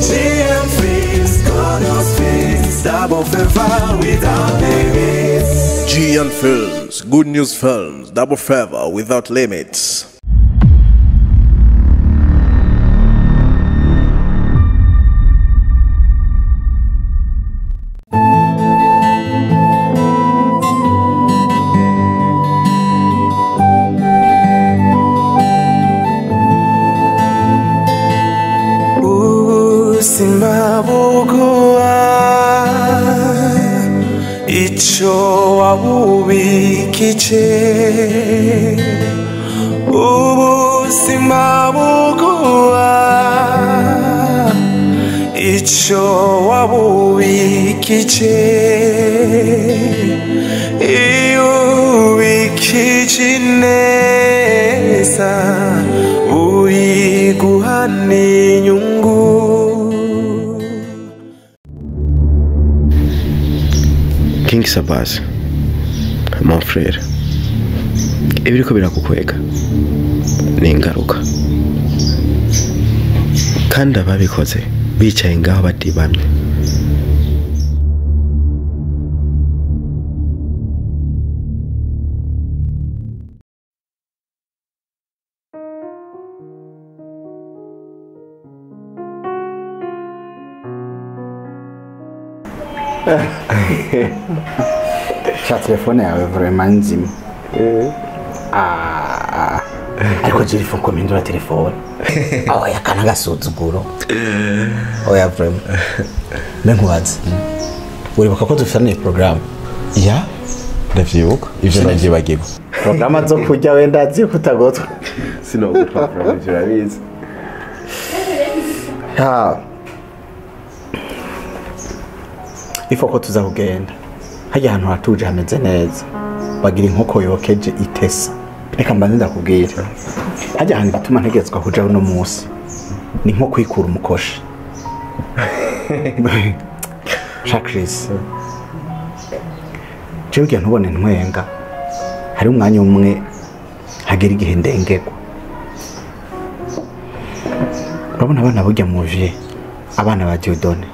GM Films, Good News Films, double favor without limits. GN Films, Good News Films, double favor without limits. Ubuzima buguha icyo wabubikije, ubuzima buguha icyo wabubikije, iyo ubikije neza uyiguha n'inyungu. King Sabas, mon frère, ibiriko birakukwega ni ingaruka, kandi ababikoze bicaye ngaho batibamye. Sha telefone yawe vraiment nzima. Ah, ariko jiri fo komindura telefone. Oya kana gasuzuguro. Oya vraiment. Menkubaze. Uribuka ko dufitanye programme? Ya, ndavyibuka. Ivyo navyibagirwa. Programme zo kurya wenda azi kutagotwa. Sinogutwa programme ivyo urabizi. Ha. Ifo ko tuza kugenda. Hajya ahantu hatuje hameze neza. Bagira inkoko yokeje itesa. Reka mbanze ndakubwira. Hajya ahantu gituma ntegetswa kuja uno munsi. Ni nko kwikura umukoshi. Chris. Jewe ntubone ntwenga. Hari umwanya umwe hagera igihe ndengegwa. Urabona abana burya mu vie, abana ba Dieudonné,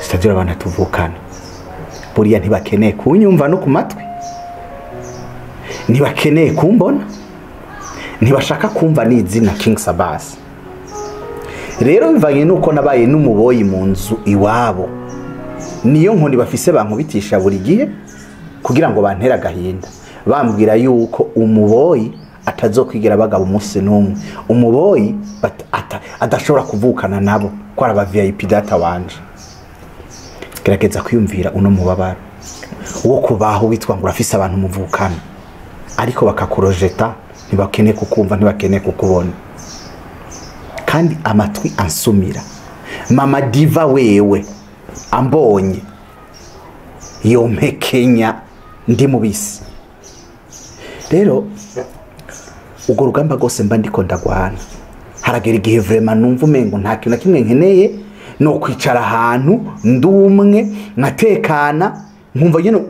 c'est-à-dire abana tuvukana. Buriya ntibakeneye kunyumva no ku matwi, ntibakeneye kumbona, ntibashaka kumva n'izina King Sabas. Rero bivanye nuko nabaye n'umuboyi mu nzu iwabo, niyo nkoni bafise bankubitisha buri gihe kugira ngo bantere agahinda, bambwira yuko umuboyi atazokwigira bagaba umunsi n'umwe, umuboyi adashobora kuvukana nabo ko araba VIP data wanje. Gerageza kwiyumvira uno mubabaro wo kubaho witwa ngo urafise abantu muvukana ariko bakakurojeta, ntibakeneye kukumva, ntibakeneye kukubona. Kandi amatwi ansumira mama Diva wewe ambonye yompekenya ndi mubisi. Rero ugo rugamba gose mba ndiko ndagwana, haragera igihe vraiment numva umengo nta kintu na kimwe nkeneye no kwicara ahantu ndumwe nkatekana, nkumva nyene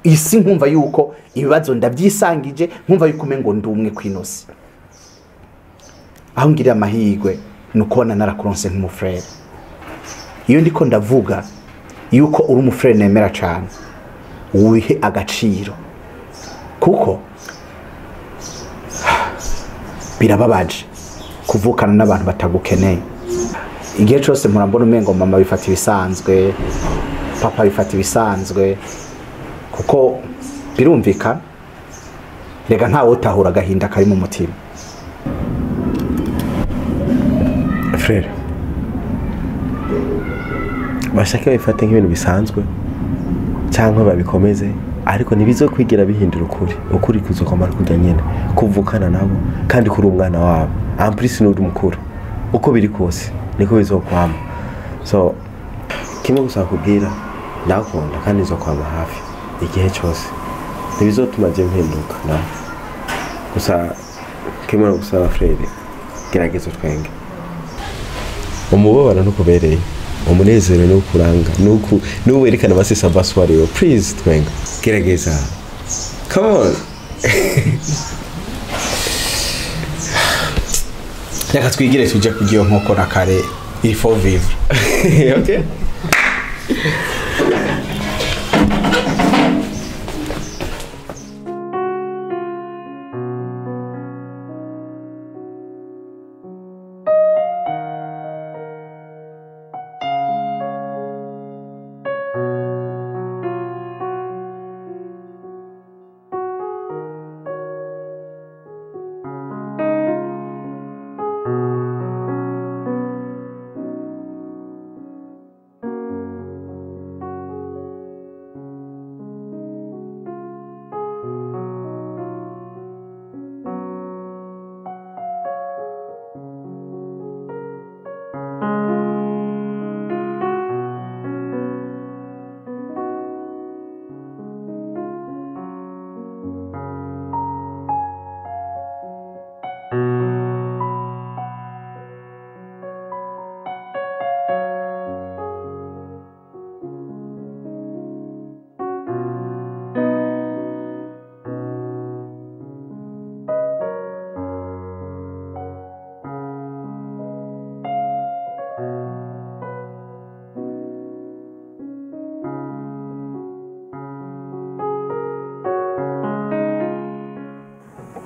isi, nkumva yuko ibibazo ndabyisangije, nkumva yuko umengo ndumwe kwinosi. Aho ngira amahirwe nukubona narakuronse nk'umufrere. Iyo ndiko ndavuga yuko uri umufrere nemera cyane, wihe agaciro, kuko birababaje kuvukana n'abantu batagukeneye. Igihe cyose murambona umengo mama bifata ibisanzwe, papa bifata ibisanzwe, kuko birumvikana rega ntawe utahura agahinda kari mu mutima. Frere, bashake babifate nk'ibintu bisanzwe cyangwa babikomeze, ariko ntibizokwigira bihindura ukuri. Ukuri kuzokomara kurya nyene kuvukana nabo kandi kuri umwana wabo, en plus n'uri mukuru, uko biri kose niko bizokwama. So kimwe gusa kubwira, ndakunda kandi nzokwama hafi igihe cyose, ntibizotuma je mpinduka na gusa. Kimwe gusaba frere, gerageza twenge. Umubabaro ntukubereye, umunezero nukuranga, nuku nuwerekana basi Sabas wariwe. Please twenga, gerageza, come on. Reka twigire tuje kurya iyo nkoko na kare Il faut vivre. Okay.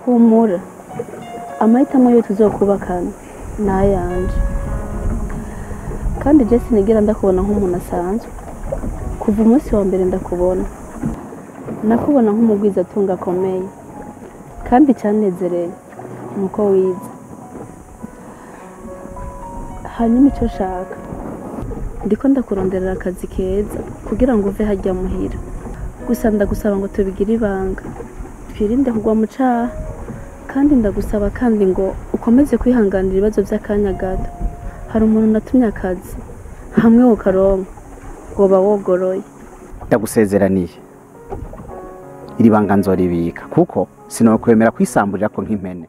Humura amahitamo yo tuzokubakana nayanje kandi je sinigera ndakubona nk'umuntu asanzwe kuva umunsi wa mbere ndakubona nakubona nk'umugwiza atunga akomeye kandi cyanezereye nuko wize hanyuma icyo nshaka ndiko ndakuronderera akazi keza kugira ngo uve hajya muhira gusa ndagusaba ngo tubigire ibanga twirinde kugwa mu caha kandi ndagusaba kandi ngo ukomeze kwihanganira ibibazo by'akanya gato hari umuntu natumye akazi hamwe wokaronka woba wogoroye. Ndagusezeraniye iri banga nzoribika kuko sinokwemera kwisamburira ko nk'impene.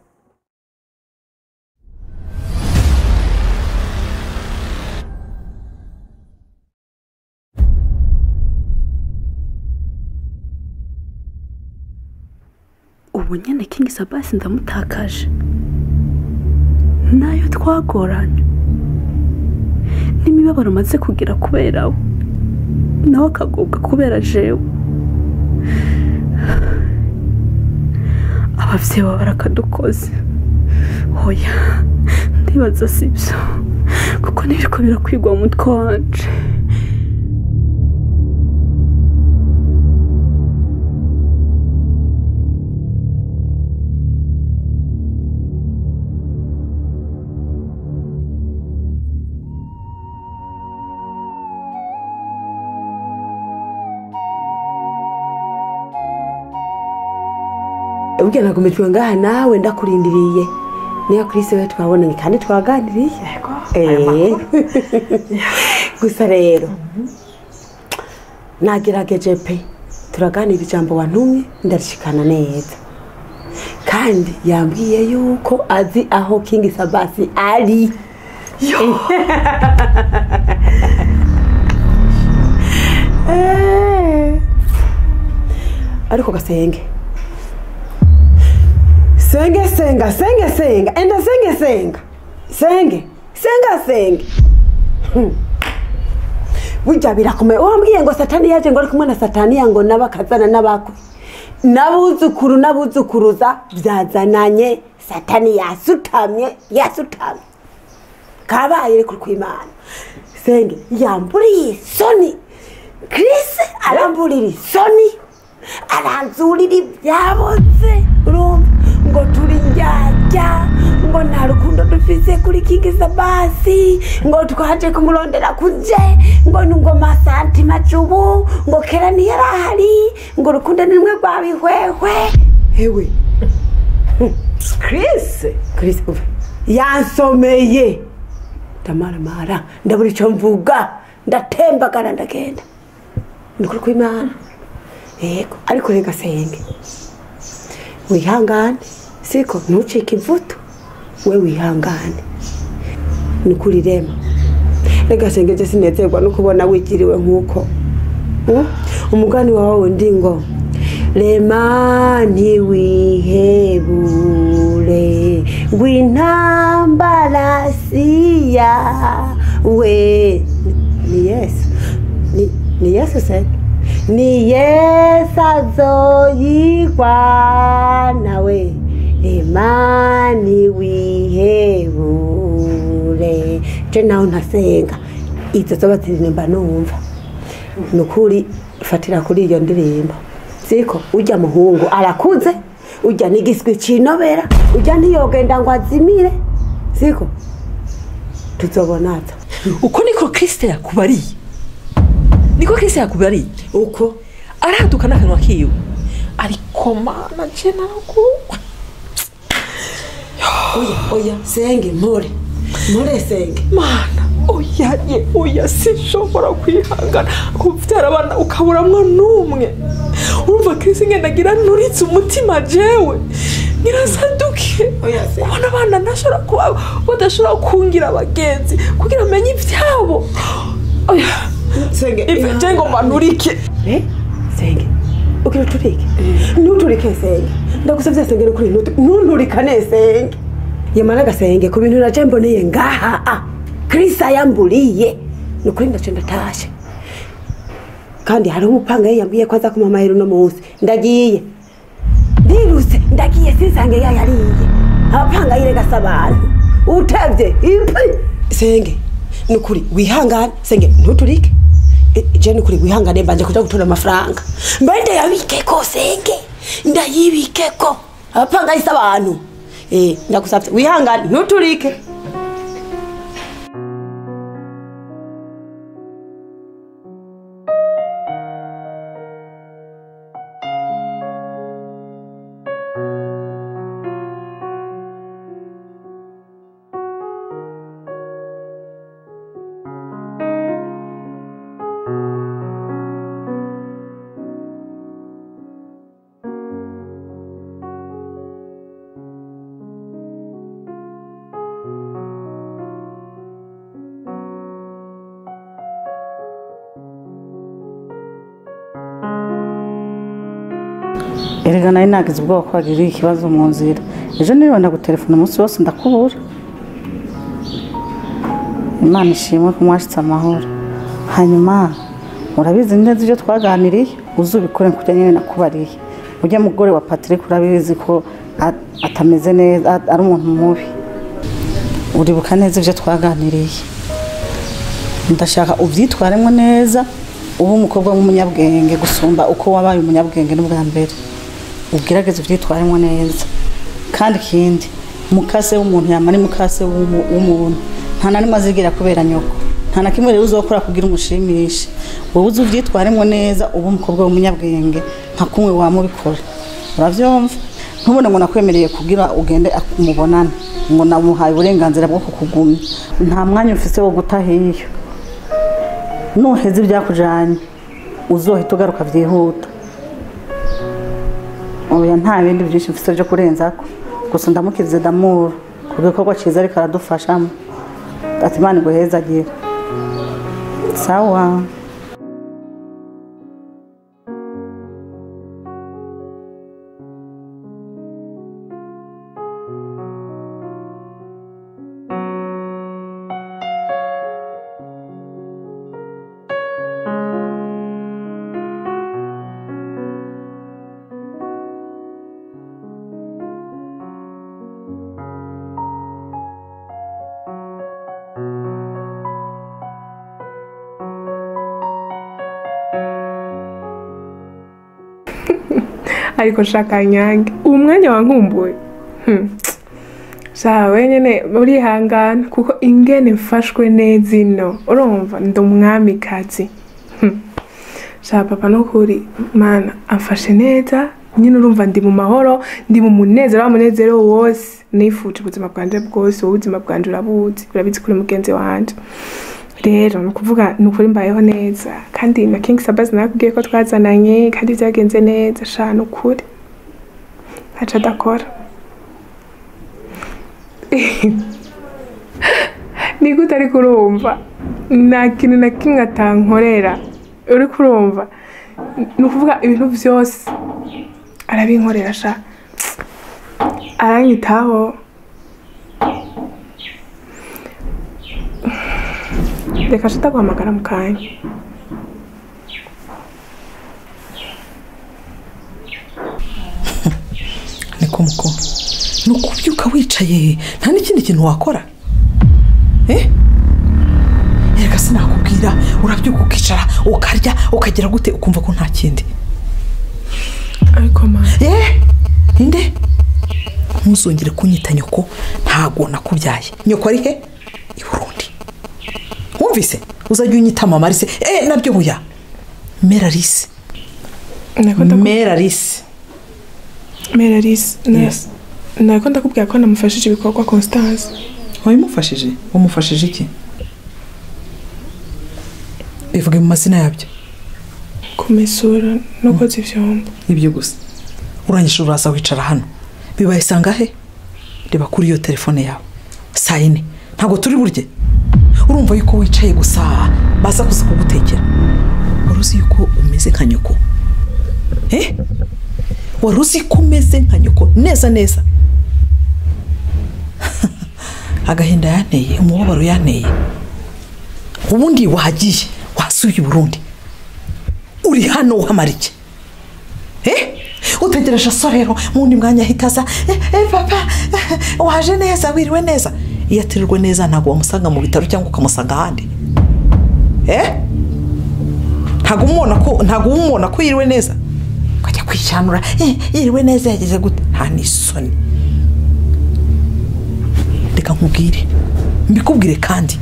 Ubu nyene King Sabasi ndamutakaje nayo twagoranye n'imibabaro maze kugira kubera we nawe akagobwa kubera jewe abavyeyi baba barakadukoze hoya ndibaza sibyo kuko nibiriko birakwigwa mu mutwe wanje. Ubwo nagumijwe ngaha nawe ndakurindiriye niyo Chris we twabonanye kandi twaganiriye. Yego. Gusa rero nagerageje pe turaganira ijambo wantumye ndarishikana neza kandi yambwiye yuko azi aho King Sabasi ari. Yo. Ariko gasenge senge senga senge senga enda senge senga senge senga senge burya birakomeye wambwiye ngo satani yaje ngo ari kumwe na satani yango nabakazana nabakwe nabuzukuru nabuzukuruza byazananye satani yasutamye yasutamye kabaye reko kwimana senge yamburiye isoni Chris aramburira isoni aranzurira ibyaboze urumva ngo turi njyajya ngo nta rukundo dufise kuri King Sabasi ngo twaje kumurondera kuje ngo ngo masantima cubu ngo kera ntiyarahari ngo urukundo ni rumwe rwabihwehwe. Hewe Chris Chris yansomeye ndamaramara ndabura icyo mvuga ndatembagara ndagenda ni kuri kw'Imana. Yego ariko reka senge wihangane siko ntucike imvuto we wihangane ni kuri rema reka senge je sinezerwa no kubona wigiriwe nkuko umugani wawe ndi ngo rema ntiwihebure ngwintambara si yawe. Ni Yesu, ni Yesu se, ni Yesu azoyigwa nawe imani wihebure. Je naho ntasenga izo zoba ziririmba numva nukuri fatira kuri iyo ndirimbo. Siko ujya muhungu arakuze, ujya nigiswi cinobera, ujya ntiyogenda ngo azimire. Siko tuzobonaza. Uko niko Kristo yakubariye, niko Kristo yakubariye uko araduka n'akanwa kiwe. Ariko mana je narakuwe. Oya oya senge mpore mpore senge mana oya ye oya sinshobora kwihangana kubyara abana ukaburamwo n'umwe. Urumva Kristo ngenda ngira nturitse umutima jewe nyirasaduke kubona abana ntashobora kuba badashobora kungira abagenzi kugira amenye ibyabo. Oya senge ife ngo manurike. Senge ugira uturike ntuturike senge ndagusavye senge nukuri ntunturikane senge. Yamara gasenge ku bintu naje mboneye ngaha Kristo yamburiye nukuri ndace ndatashe. Kandi hari umupanga yambwiye ko aza kumamahera uno munsi. Ndagiye ndiruse ndagiye sinsange yayariye abapanga yirega sabantu utevye impi. Senge nukuri wihangane senge ntuturike. Je nukuri wihangane mbanje kuja gutora amafaranga mbe ndayabikeko senge ndayibikeko abapanga yisabantu. Ndagusavye wihangane ntuturike. Erega nari nagize ubwoba ko wagira ikibazo mu nzira. Ejo niriwe ndagutelefona umunsi wose ndakubura. Imana ishimwe ko mwashitse amahoro. Hanyuma urabizi neza ibyo twaganiriye, uzubikore kujya nyine nakubariye. Ujya mugore wa Patrick urabizi ko atameze neza, ari umuntu mubi. Uribuka neza ibyo twaganiriye. Ndashaka ubyitwaremo neza, ube umukobwa w'umunyabwenge gusumba uko wabaye umunyabwenge n'ubwa mbere. Ugerageze ubyitwaremo neza. Kandi ikindi, mukase w'umuntu yamara mukase w'umuntu nta na rimwe azigera kubera nyoko. Nta na kimwe rero uzokora kugira umushimishe. Wowe uzi ubyitwaremo neza, ube umukobwa w'umunyabwenge nka kumwe wamubikora. Uravyumva? Ntubone ngo nakwemereye kugira ugende akumubonane, ngo namuhaye uburenganzira bwo kukugumya. Nta mwanya ufise wo guta hiyo. Nuheze ibyakujanye uzohita ugaruka vyihuta. Oya nta bindi byinshi mfise byo kurenzako. Gusa ndamukirize Damuru ku gikorwa cyiza ariko aradufashamo. Ati Imana iguhezagire. Sawa. Ariko shaka nyange uwo mwanya wankumbuye. Sha wenyene urihangana kuko ingene mfashwe neza ino urumva ndi umwamikazi. Sha papa nukuri mana amfashe neza nyine urumva ndi mu mahoro, ndi mu munezero wa munezero wose nifuje ubuzima bwanje bwose. Ubuzima bwanje urabuzi, urabizi kuri mugenzi wanje. Rero nukuvuga nukuri mbayeho neza kandi na King Sabas nakubwiye ko twazananye kandi byagenze neza. Sha nukuri ntaco adakora. Ni gute ariko urumva nta kintu na kimwe atankorera. Uri kurumva nukuvuga ibintu vyose arabinkorera. Sha aranyitaho. Reka ndaguhamagara mu kanya. Niko muko nukubyuka wicaye nta n'ikindi kintu wakora. Reka sinakubwira, urabyuka ukicara ukarya ukagira gute ukumva ko nta kindi. Ariko mama ninde ntuzongere kunyita nyoko, ntago nakubyaye. Nyoko ari he? I Burundi. Wumvise? Uzajya unyita mama Alice. Nabyo buya Mera Alice. Mera Alice. Mera Alice. Yes. Nako ndakubwira ko namufashije ibikorwa Constance. Wabimufashije? Wamufashije iki? Bivuge mu mazina yabyo. Kumesura no koza ivyombo. Ibyo gusa. Urangije uraza wicara hano. Bibaye sangahe? Reba kuri iyo telefone yawe. Saa 4. Ntago turi burye. Urumva yuko wicaye gusa baza kuza kugutekera. Waruzi yuko umeze nka nyoko. Waruzi ko umeze nka nyoko neza neza. Agahinda yanteye, umubabaro yanteye. Ubundi wahagiye, wasuye Burundi. Uri hano uhamara iki? Utegereje so rero mundi mwanya ahitaza papa waje neza wiriwe neza. Iyo atirirwe neza ntago wamusanga mu bitaro cyangwa ukamusanga ahandi. Ntago umubona ko yiriwe neza. Ukajya kwishanura yiriwe neza yageze gute? Nta nisoni. Reka nkubwire, mbikubwire kandi.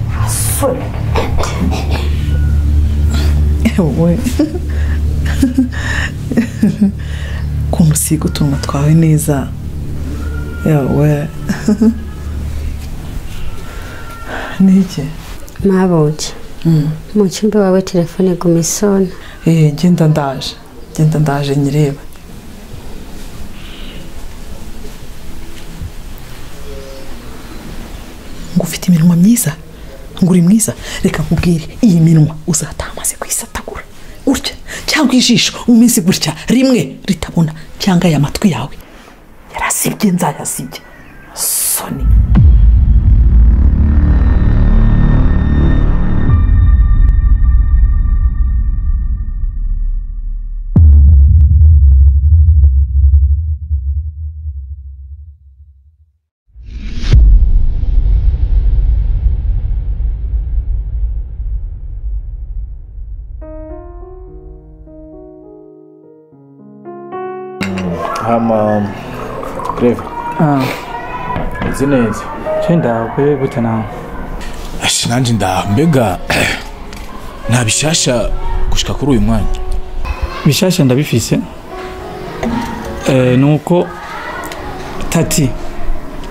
Ewe ukuntu usiga utunwa twawe neza. Yawe niki mabuja mu cyumba wawe telefone gumisona. Genda ndaje, genda ndaje nyireba. Ngo ufite iminwa myiza, ngo uri mwiza. Reka nkubwire, iyi minwa uzatamaze kwisatagura gutya cyangwa ijisho umeze gutya rimwe ritabona, cyangwa aya matwi yawe yarasibye nzayasibye. Soni. Hama Greva. Uzi neza. Cenda kwe gute nawe? Ashi nanje mbega nta bishasha gushika kuri uyu mwanya. Bishasha ndabifise. Nuko Tati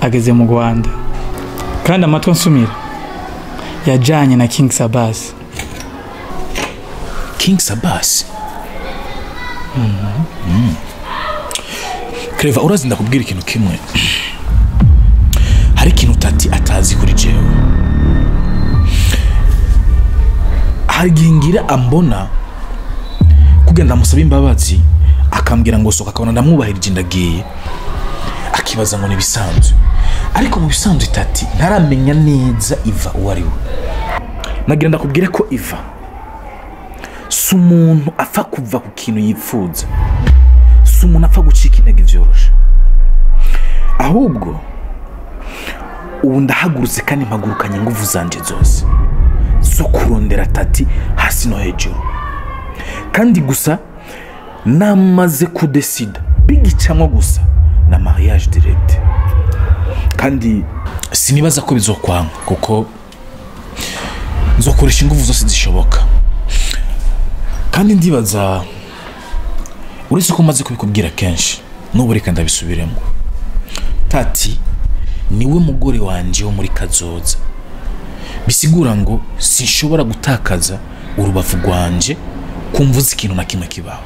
ageze mu Rwanda. Kandi amatwi nsumira yajanye na King Sabas. King Sabas? Kreva, urazi ndakubwira ikintu kimwe. Hari ikintu Tati atazi kuri jewe. Hari gingira ambona kugenda musaba imbabazi akambwira ngo soka, akabona ndamwubahirije ndagiye, akibaza ngo nibisanzwe. Ariko mu bisanzwe Tati ntaramenya neza Iva uwo ari we. Nagira ndakubwire ko Iva si umuntu apfa kuva ku kintu yipfuza, si umuntu apfa gucika intege vyoroshe. Ahubwo ubu ndahagurutse kandi mpagurukanye inguvu zanje zose zo kurondera Tati hasi no hejuru. Kandi gusa namaze kudesida bigicamwa gusa na mariage direct. Kandi sinibaza ko bizokwanga kuko nzokoresha inguvu zose zishoboka. Kandi ndibaza uretse ko maze kubikubwira kenshi n'ubu reka ndabisubiremo. Tati niwe mugore wanje wo muri kazoza. Bisigura ngo sinshobora gutakaza urubavu rwanje kumvuza ikintu na kimwe kibaho.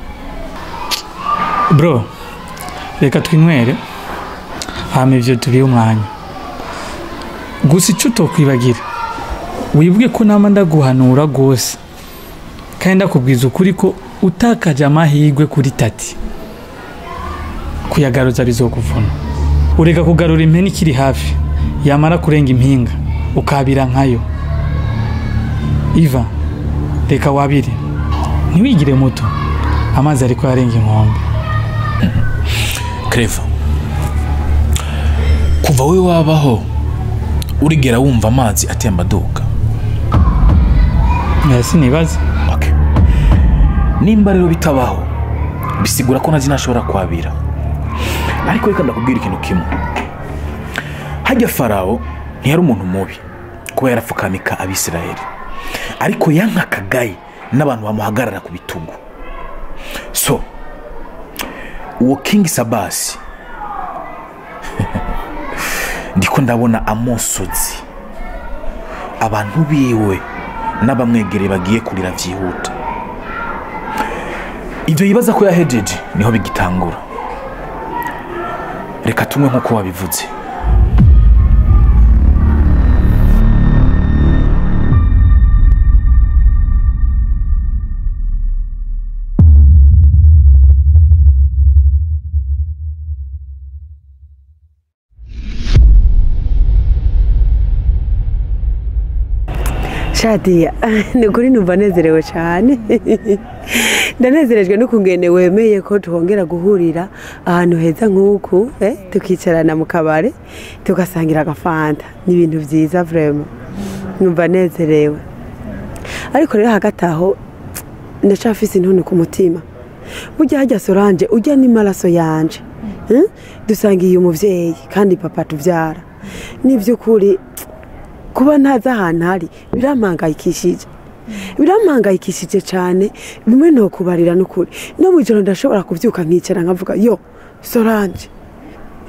Bro, reka twinywere hama ivyo tubihe umwanya. Gusa ico utokwibagira, wibuke ko nama ndaguhanura gose kandi ndakubwiza ukuri ko utakaje amahirwe kuri Tati kuyagaruza bizokuvuna. Ureka kugarura impene ikiri hafi, yamara kurenga impinga ukabira nkayo. Iva, reka wabire. Ntiwigire muto. Amazi ariko yarenga inkombe. Creva. Kuva wewe wabaho urigera wumva amazi atemba aduga. Sinibaza. Okay. Nimba rero bitabaho bisigura ko nazi nashobora kwabira. Ariko reka ndakubwira ikintu kimwe. Hajya Farao ntiyari umuntu mubi kuba yarapfukamika Abisirayeli. Ariko yankakagaye n'abantu bamuhagarara ku bitugu. So uwo King Sabasi ndiko ndabona amosozi abantu biwe n'abamwegereye bagiye kurira vyihuta. Ivyo yibaza ko yahejeje niho bigitangura. Reka tumwe nkuko wabivuze. Shadia, ni ukuri numva nezerewe cyane. Ndanezerejwe n'ukungene wemeye ko tuhongera guhurira ahantu heza nk'uku, tukicarana mu kabare tugasangira agafanta. Ni ibintu byiza vraiment. Numva nezerewe. Ariko rero hagati aho ndacafise intuntu ku mutima. Burya hajya Solange ujya ni maraso yanje. Dusangiye umuvyeyi kandi papa tuvyara. Ni by'ukuri kuba ntazi ahantu hari birampangayikishije. Birampangayikishije cyane, bimwe no kubarira n'ukuri. No mu ijoro ndashobora kubyuka nkicara nkavuga yo Solange.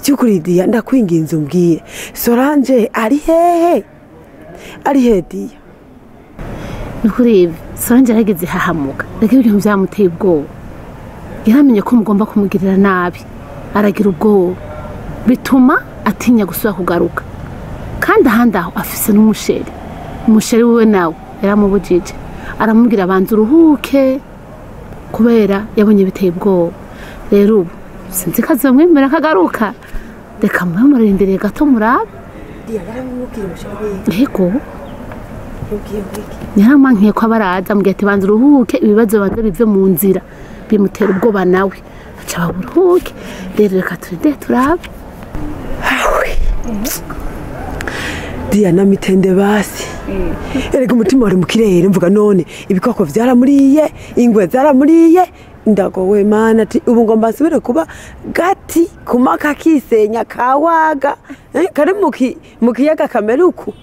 Cyukuri Diya ndakwinginze umbwire. Solange ari hehe? Ari he Diya? Nukuri Solange yarageze hahamuka. Reka ibintu byamuteye ubwoba. Yaramenye ko mugomba kumugirira nabi. Aragira ubwoba. Bituma atinya gusubira kugaruka. Kandi ahandi aho afise n'umusheri. Umusheri wiwe nawe yaramubujije. Aramubwira abanza uruhuke kubera yabonye biteye ubwoba. Rero ubu sinzi ko azomwemera akagaruka. Reka mube murindiriye gato murabe. Diya yaramubwiye umusheri wiwe. Yego. Yaramwankiye ko abaraza amubwira ati banza uruhuke ibibazo banza bive mu nzira. Bimutera ubwoba nawe. Aca baburuhuke. Rero reka turinde turabe. Diya na mitende basi. Erega umutima wari mu kirere mvuga none ibikoko vyaramuriye, ingwe zaramuriye, ndagowe mana ati ubu ngomba nsubire kuba gati kumaka kisenya kawaga kari mu kiyaga kameruku.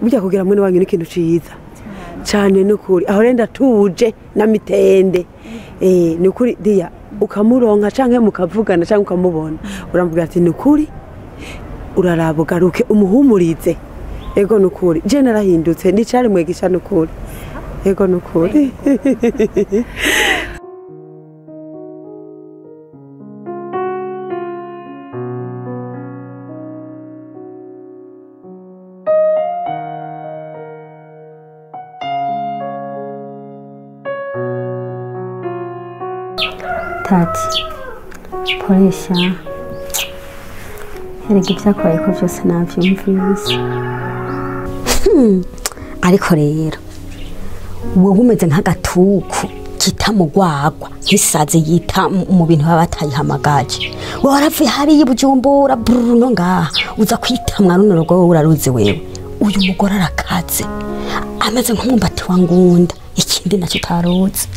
Burya kugira mwene wanyu n'ikintu ciza cyane nukuri aho renda tuje na mitende. Nukuri Diya ukamuronka canke mukavugana canke ukamubona uramubwira ati nukuri uraraba ugaruke umuhumurize. Ego nukuri je narahindutse nicari mwegisha nukuri. Ego nukuri. Tati, poresha erega ibyakubaye ko byose nabyumvise. Ariko rero wowe umeze nk'agatuku kitamugwagwa nk'isazi yita mu bintu baba batayihamagaje. Wowe waravuye hariya i Bujumbura Bruno ngaha uza kwitamwa runo rugo wowe uraruzi wewe. Uyu mugore arakaze ameze nk'umwumbati wa ngunda. Ikindi nacyo utaruzi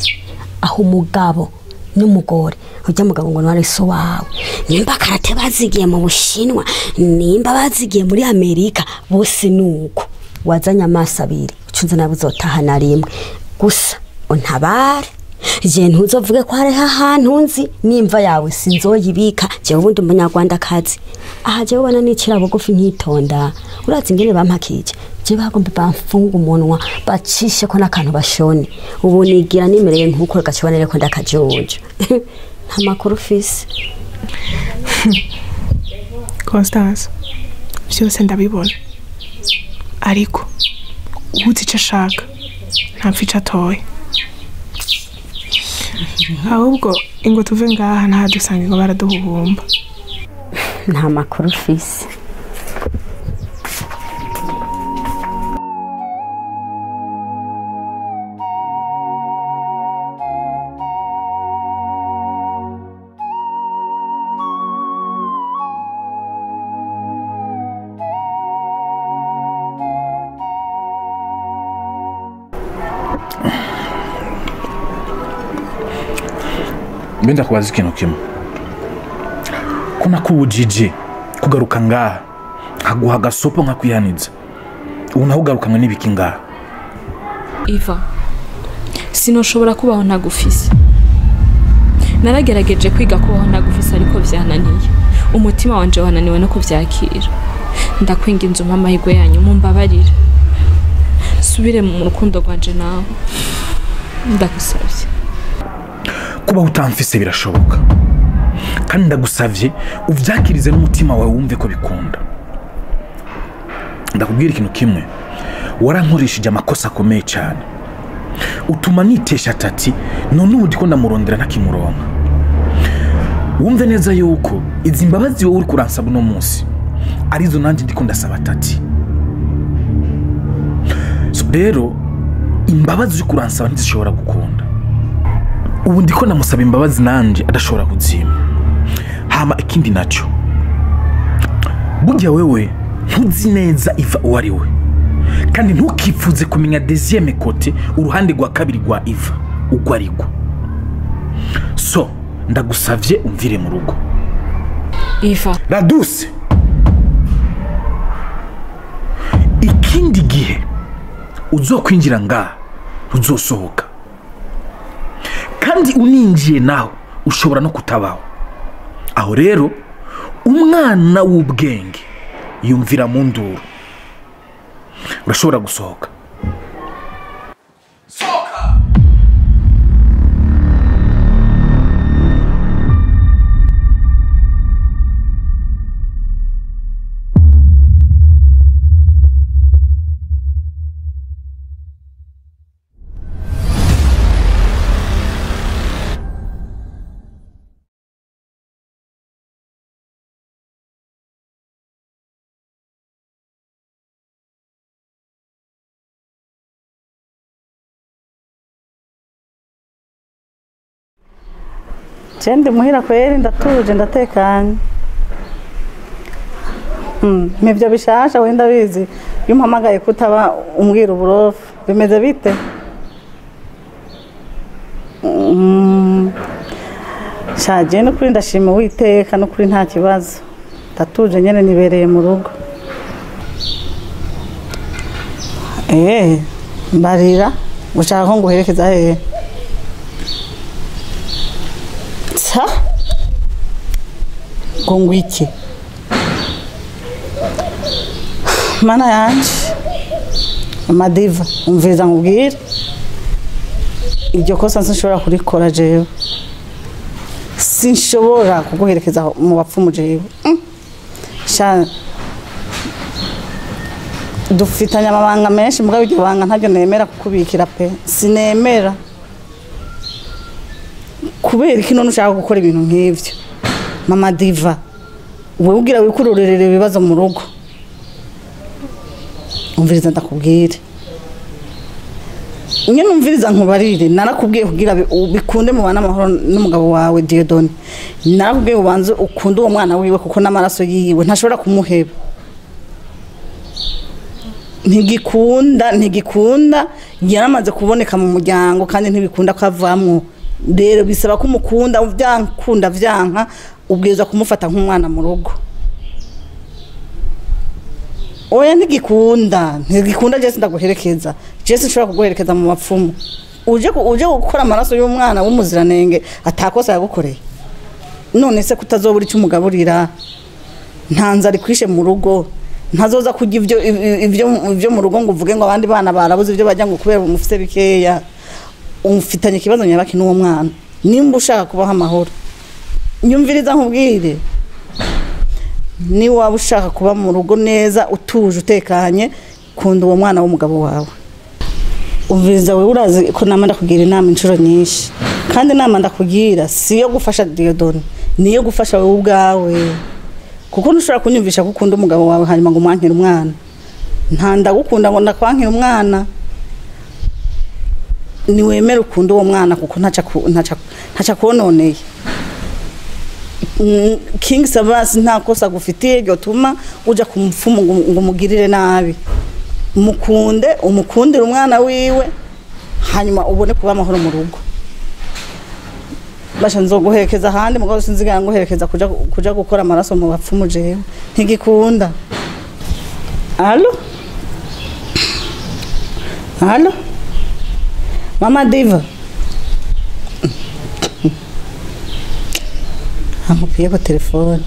aho umugabo n'umugore ujya mugabo ngo nwari so wawe nimba karate bazigiye mu Bushinwa nimba bazigiye muri Amerika bose nuko wazanye amaso abiri ucunze nabo uzotahana rimwe gusa untabare je ntuzovuge ko hari ahantu nzi nimva yawe sinzoyibika je ubundi umunyarwanda kazi aha je ubona nicira bugufi nkitonda urazi ingene bampakije je bagomba bamfunga umunwa bacishe ko nakantu bashone ubu nigira nimereye nkuko gacibonere ko ndakajojo nta makuru ufise. Constance byose ndabibona ariko uzi icyo ashaka ntapfa icyo atoye. Ahubwo ingo tuve ngaha ntadusange ngo baraduhuhumba. Nta makuru ufise. Mbe ndakubaza ikintu kimwe. Ko nakubujije kugaruka ngaha, nkaguha agasopo nkakwihaniza. Ubu naho ugarukanwe n'ibiki ngaha? Iva, sinoshobora kubaho ntagufise. Naragerageje kwiga kubaho ntagufise ariko vyananiye. Umutima wanje wananiwe no kuvyakira. Ndakwinginze umpe amahirwe yanyu mumbabarire. Subire mu rukundo rwanje nawe. Ndagusavye. Kubaho utamfise birashoboka. Kandi ndagusavye uvyakirize n'umutima wawe wumve ko bikunda. Ndakubwira ikintu kimwe. Warankoreshije amakosa akomeye cyane. Utuma nitesha tati none ubu ndiko ndamurondera ntakimuronka. Wumve neza yuko izi mbabazi wowe uri kuransaba uno munsi arizo nanje ndiko ndasaba tati. So rero imbabazi uri kuransaba ntizishobora gukunda. Ubu ndiko ndamusaba imbabazi nanje adashobora kuzima. Hama ikindi naco, burya wewe ntuzi neza Iva uwo ari we, kandi ntukifuze kumenya deuxième côté, uruhande rwa kabiri rwa Iva uko ari rwo. So ndagusavye umvire mu rugo. Iva Raduse, ikindi gihe uzokwinjira ngaha uzosohoka, kandi uninjiye naho ushobora no kutabaho. Aho rero umwana w'ubwenge yumvira mu nduru. Urashobora gusohoka. Sohoka! Ndi muhira kweri ndatuje ndatekanye. Mpivyo bishasha wenda bizi iyo umpamagaye kutaba umbwira uburofu bimeze bite? Shaje no kuri ndashima Uwiteka no kuri nta kibazo. Ndatuje nyene nibereye mu rugo. Mbarira ushaka ko nguherekeza hehe? Sa ngo ngwiki mana yanje Madiva umviriza nkubwire iryo kosa sinshobora kurikora jewe, sinshobora kuguherekeza mu bapfumu jewe. Sha dufitanye amabanga menshi mugabo iryo banga ntaryo nemera kukubikira pe, sinemera. Kubera iki none ushaka gukora ibintu nk'ivyo Mama Diva? Wewe ugira wikururire ibibazo mu rugo. Umviriza ndakubwire, nyene umviriza nkubarire. Narakubwiye kugira bikunde mubana amahoro n'umugabo wawe Dieudonne. Narakubwiye ubanze ukunde uwo mwana wiwe kuko n'amaraso yiwe ntashobora kumuheba. Ntigikunda yaramaze kuboneka mu muryango kandi ntibikunda ko avamwo. Rero bisaba ko umukunda vyankunda vyanka ubwirizwa kumufata nk'umwana mu rugo. Oya ntigikunda Jesse ndaguherekeza. Jesse nshobora kuguherekeza mu bapfumu. Uje gukora amaraso y'umwana w'umuziranenge atakosa yagukoreye. None se kutazobura icyo umugaburira, nta nzara ikwishe mu rugo, ntazoza kurya ivyo mu rugo ngo uvuge ngo abandi bana barabuze ibyo bajya ngo kubera umufise bikeya. Umufitanye ikibazo nyabaki n'uwo mwana. Nimba ushaka kubaho amahoro, nyumviriza nkubwire, ni waba ushaka kuba mu rugo neza utuje utekanye, kunda uwo mwana w'umugabo wawe. Umviriza wewe, urazi ko nama ndakugira inama inshuro nyinshi, kandi inama ndakugira si yo gufasha Dieudonne, niyo gufasha wewe ubwawe. Kuko ntushobora kunyumvisha ko ukunda umugabo wawe hanyuma ngo umwankire umwana. Nta ndagukunda ngo ndakwankire umwana. Niwemere ukunda uwo mwana kuko ntaca kononeye. King Sabas nta kosa gufitiye ryotuma uja kumupfumu ngo umugirire nabi. Mukunde, umukundire umwana wiwe, hanyuma ubone kuba amahoro mu rugo. Basha nzoguherekeza ahandi mugabo sinzigera nguherekeza kuja gukora amaraso mu bapfumu jewe. Ntigikunda. Allo? Allo? Mama Diva. Amupiyeko telefone.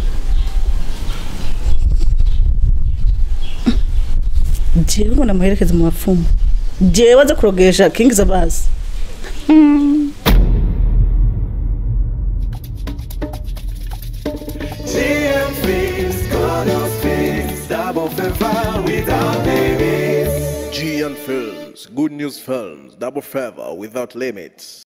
Jewe ngo namuherekeze mu bapfumu. Jewe aza kurogesha King Sabas. GM Films, Good News Films, Double Favor without limits. GN Films, Good News Films, Double Favor without limits.